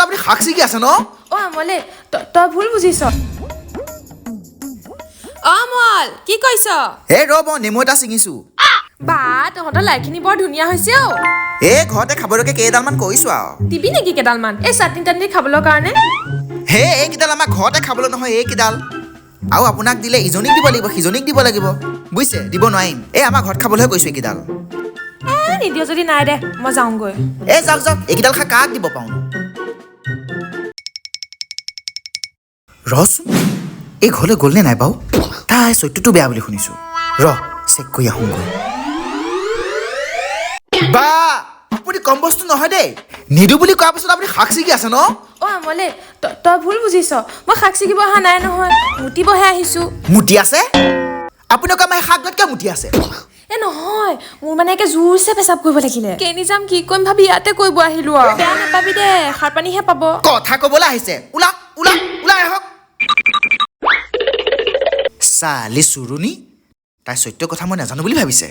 আপুনি শাক ছিগি আছে ন? অ আমলে, তই ভুল বুজিছ। অ অমল, কি কৈছ? এই ৰ'ব, নেমু এটা ছিঙিছো। বা, তহঁতৰ লাইখিনি বৰ ধুনীয়া হৈছে অ। এই ঘৰতে খাবলৈকে কেইডালমান কৰিছো আৰু। দিবি নেকি কেইডালমান, এই চাটনি তাটনি খাবলৈ কাৰণে? হে, এইকেইডাল আমাৰ ঘৰতে খাবলৈ নহয় এইকেইডাল। আৰু আপোনাক দিলে ইজনীক দিব লাগিব, সিজনীক দিব লাগিব, বুজিছে? দিব নোৱাৰিম। এই আমাৰ ঘৰত খাবলৈহে কৈছোঁ এইকেইডাল। এ নিদিয় যদি নাই দে, মই যাওঁগৈ। এই যাওক যাওক, এইকেইডাল খাই কাক দিব পাৰোঁ? ৰচোন, এই ঘৰলৈ গ'লনে নাই বাৰু? তাই চৈত্যটো বেয়া বুলি শুনিছোঁ, ৰ চেক কৰি আহোঁগৈ। বা, আপুনি কম বস্তু নহয় দেই। নিদো বুলি কোৱাৰ পিছত আপুনি শাক ছিগি আছে ন? অ আমলে, তই ভুল বুজিছ। মই শাক ছিগিব অহা নাই নহয়, মুতিবহে আহিছো। মুতি আছে? আপুনি আকৌ আমাৰ শাকত কিয় মুতি আছে? এ নহয়, মোৰ মানে একে জোৰছে পেচাব কৰিব লাগিলে। কেনি যাম কি কৰিম ভাবি ইয়াতে কৰিব আহিলো আৰু। বেয়া নাপাবি দে, সাৰ পানীহে পাব। কথা ক'বলৈ আহিছে। ওলা ওলা, ওলাই আহক। চালি চুৰুণি, তাই চৈত্য কথা মই নাজানো বুলি ভাবিছে।